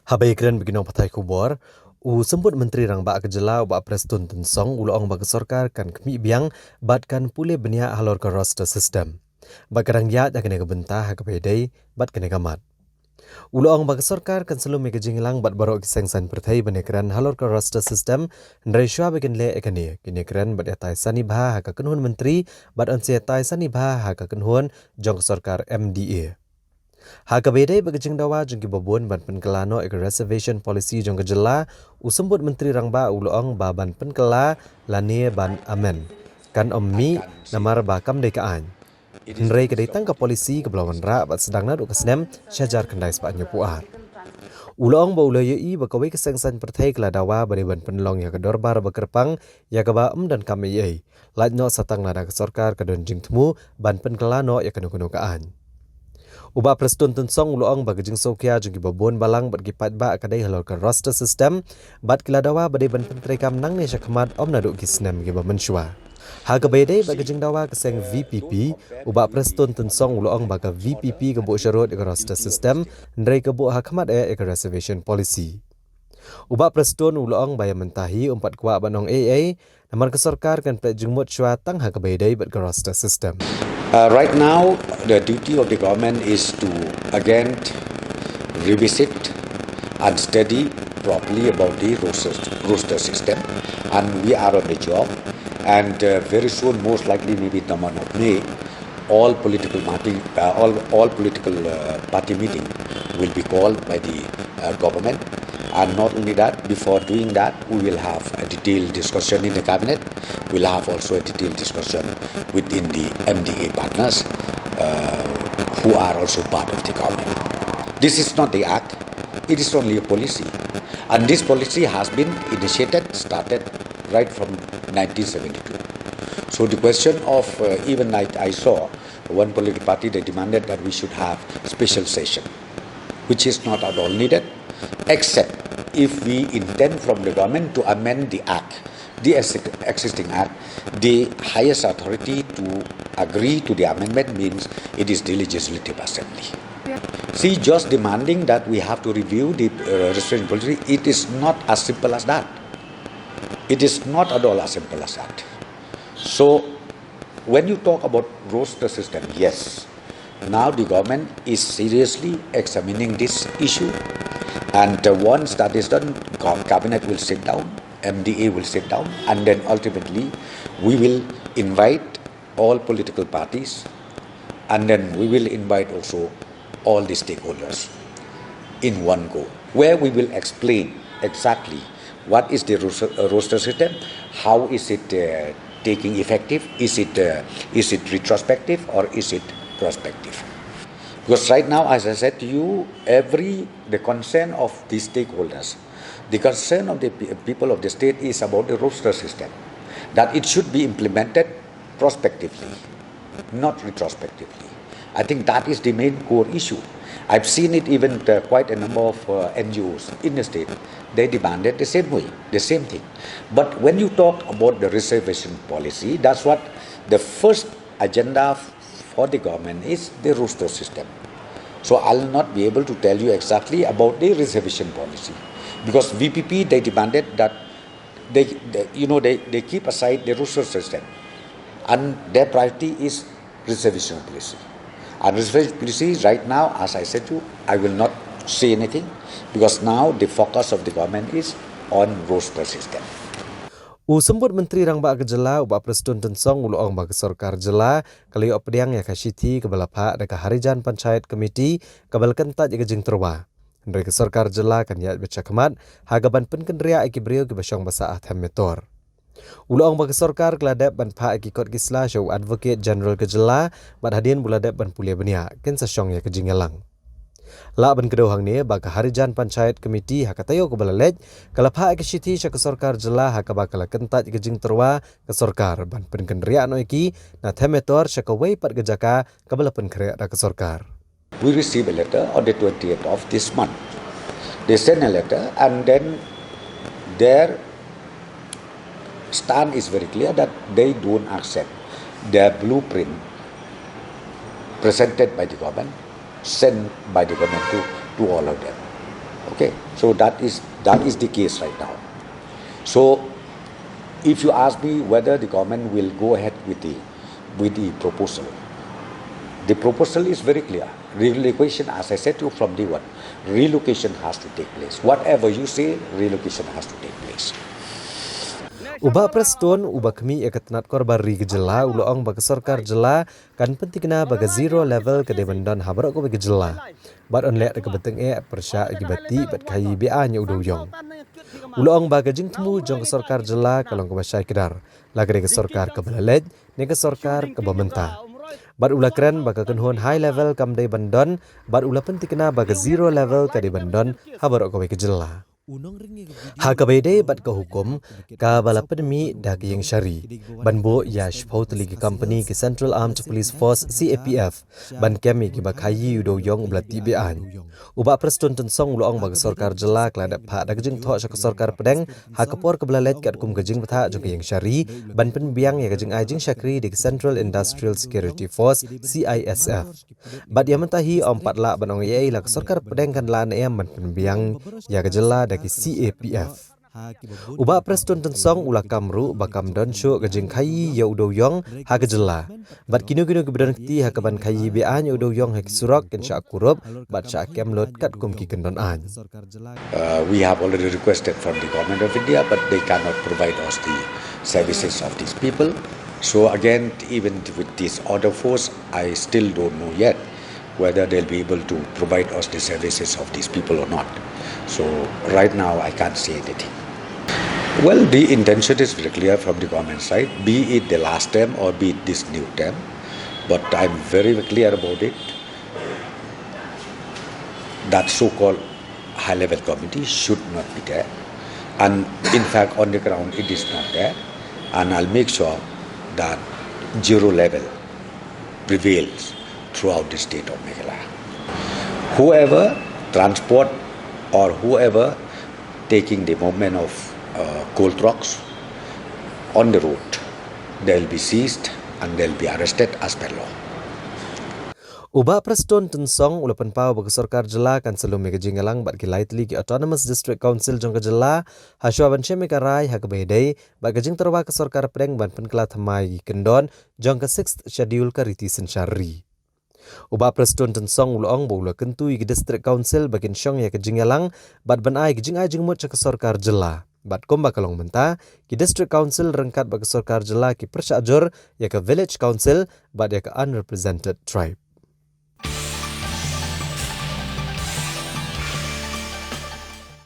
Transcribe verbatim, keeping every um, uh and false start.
Haba ïakren bad ki nongpathai khubor, u Symbud Myntri Rangbah ka jylla u Bah Prestone Tynsong u la ong ba ka sorkar kan khmih biang bad kan pule bniah halor ka roster system. Bad ka dang ïaid ha kane ka bynta ha kaba ïadei bad kane ka mat. U la ong ba ka sorkar kan sa lum ïa ka jingïalang bad baroh ki seng saiñ pyrthei ban ïakren halor ka roster system, hynrei shuwa ba kin leh ïa kane, kin ïakren bad ïatai sani bha ha ka kynhun myntri bad yn sa ïatai sani bha ha ka kynhun jong ka sorkar M D A. Ha kaba ïadei bad ka jingdawa jong kiba bun ban pynkylla noh ïa ka reservation policy jong ka jylla, u Symbud Myntri Rangbah u la ong ba ban pynkylla lane ban amend kan ym mih namar ba kam dei ka aiñ. Hynrei ka dei tang ka policy kaba la wanrah bad sdang naduh ka snem shi hajar khyndai spah hynñiewphew ar. U la ong ba u la ïohi ba kawei ka seng saiñ pyrthei ka la dawa ba dei ban pynlong ïa ka dorbar ba kyrpang ïa kaba ym donkam ei ei. Lait noh sa tang lada ka sorkar ka don jingthmu ban pynkylla noh ïa kano kano ka aiñ. U Bah Prestone Tynsong u la ong ba ka jingsngewkhia jong kiba bun balang bad ki paidbah ka dei halor ka roster system, bad ki la dawa ba dei ban pyntreikam nangne shakhmat, ym naduh ki snem kiba mynshuwa. Ha kaba ïadei bad ka jingdawa ka seng V P P, u Bah Prestone Tynsong u la ong ba ka V P P ka buh sharud ïa ka roster system, hynrei ka buh ha khmat eh ïa ka reservation policy. U Bah Prestone u la ong ba ïa mynta hi um pat kwah ban ong ei ei, namar ka sorkar kan peit jingmut shuwa tang ha kaba ïadei bad ka roster system. Uh, right now, the duty of the government is to again revisit and study properly about the roster, roster system, and we are on the job. And uh, very soon, most likely maybe in the month of May, all political party, uh, all, all political uh, party meeting will be called by the uh, government. And not only that, before doing that, we will have a detailed discussion in the cabinet. We'll have also a detailed discussion within the M D A partners uh, who are also part of the government. This is not the act, it is only a policy. And this policy has been initiated, started right from nineteen seventy-two. So the question of uh, even I, I saw one political party, they demanded that we should have special session, which is not at all needed, except if we intend from the government to amend the act, the exi- existing act. The highest authority to agree to the amendment means it is the Legislative Assembly. See, just demanding that we have to review the uh, reservation policy, it is not as simple as that. It is not at all as simple as that. So, when you talk about roster system, yes, now the government is seriously examining this issue, and uh, once that is done, gov- cabinet will sit down, M D A will sit down, and then ultimately we will invite all political parties, and then we will invite also all the stakeholders in one go, where we will explain exactly what is the roster, uh, roster system, how is it uh, taking effective, is it uh, is it retrospective or is it prospective? Because right now, as I said to you, every the concern of the stakeholders, the concern of the pe- people of the state is about the roster system, that it should be implemented prospectively, not retrospectively. I think that is the main core issue. I've seen it even uh, quite a number of uh, N G Os in the state. They demanded the same way, the same thing. But when you talk about the reservation policy, that's what the first agenda f- for the government is the roster system. So I'll not be able to tell you exactly about the reservation policy because V P P they demanded that they, they you know they, they keep aside the roster system and their priority is reservation policy. And reservation policy right now, as I said to you, I will not say anything because now the focus of the government is on roster system. U Symbud Myntri Rangbah ka jylla u Bah Prestone Tynsong u la ong ba ka sorkar jylla ka la ïoh pdiang ïa ka shithi kaba la phah da ka Harijan Panchayat Committee kaba la kyntait ïa ka jingtyrwa. Hynrei ka sorkar jylla kan ïaid beit shakhmat ha kaban pynkynriah ïa ki briew kiba shong ba sah ha Them Metor. U la ong ba ka sorkar ka la dep ban phah ïa ki kot ki sla sha u Advocate General ka jylla bad hadien ba u la dep ban pule bniah kin sa shong ïa ka jingïalang. Lah ban kdew hangne ba ka Harijan Panchayat Committee ha ka taïew kaba la leit ka la phah ïa ka shithi sha ka sorkar jylla ha kaba ka la kyntait ïa ka jingtyrwa ka sorkar ban pynkynriah noh ïa ki na Them Metor sha kawei pat ka jaka kaba la pynkhreh da ka sorkar. We received a letter on the twentieth of this month. They sent a letter and then their stand is very clear that they don't accept their blueprint presented by the government, sent by the government to, to all of them. Okay, so that is that is the case right now. So if you ask me whether the government will go ahead with the with the proposal, the proposal is very clear. Relocation, as I said to you from day one, relocation has to take place. Whatever you say, relocation has to take place. U Bah Prestone, uba khmih ïa ka tnat kor ba ri ka jylla, u la ong ba ka sorkar jylla kan pyntikna ba ka zero level ka dei ban don ha baroh kawei ka jylla. Bad yn leh da kaba tyngeh pyrshah ïa kiba tih bad khaïi be-aiñ ïa u dewïong. U la ong ba ka jingthmu jong ka sorkar jylla ka long kaba shai kdar, la ka dei ka sorkar kaba la leit ne ka sorkar kaba mynta. Bad u la kren ba ka kynhun high level kam dei ban don, bad u la pyntikna ba ka zero level ka dei ban don ha baroh kawei ka jylla. Ha kaba ïadei bad ka hukum kaba la pynmih da ka ïingshari ban buh ïa shiphew tylli ki company ki Central Armed Police Force, C A P F, ban kem ïa kiba khaïi u dewïong uba la tih be-aiñ, u Bah Prestone Tynsong u la ong ba ka sorkar jylla ka la dep phah da ka jingthoh sha ka sorkar pdeng ha ka por kaba la leit katkum ka jingbthah jong ka ïingshari ban pynbiang ïa ka jingai jingshakri da ki Central Industrial Security Force, C I S F. Bad ïa mynta hi ym pat lah ban ong ei ei, la ka sorkar pdeng kan lah ne em ban pynbiang ïa ka jylla da ki C A P F. U Bah Prestone Tynsong u la kam ruh ba kam don shuh ka jingkhaïi ïa u dewïong ha ka jylla. Bad kino kino kiba don kti ha kaban khaïi be-aiñ ïa u dewïong ha ki surok kin shah kurup bad shah kem lut katkum ki kyndon aiñ. Uh, we have already requested from the government of India, but they cannot provide us the services of these people. So again, even with this order force, I still don't know yet whether they'll be able to provide us the services of these people or not. So right now, I can't say anything. Well, the intention is very clear from the government side, be it the last term or be it this new term. But I'm very clear about it. That so-called high-level committee should not be there. And in fact, on the ground, it is not there. And I'll make sure that zero level prevails throughout the state of Meghalaya. Whoever transport or whoever taking the movement of uh, coal trucks on the road, they'll be seized and they'll be arrested as per law. U Bah Prestone Tynsong u la pynpaw ba ka sorkar jylla kan sa lum ïa ka jingïalang bad ki lai tylli ki Autonomous District Council jong ka jylla ha shuwa ban shim ïa ka rai ha kaba ïadei bad ka jingtyrwa ka sorkar pdeng ban pynkylla thymmai ïa ki kyndon jong ka Sixth Schedule ka riti synshar ri. U Bah Prestone Tynsong u la ong ba u la kyntu ïa ki District Council ba kin shong ïa ka jingïalang bad ban ai ka jingai jingmut sha ka sorkar jylla. Bad kumba ka long mynta, ki District Council ryngkat bad ka sorkar jylla ki pyrshah jur ïa ka Village Council bad ïa ka Unrepresented Tribe.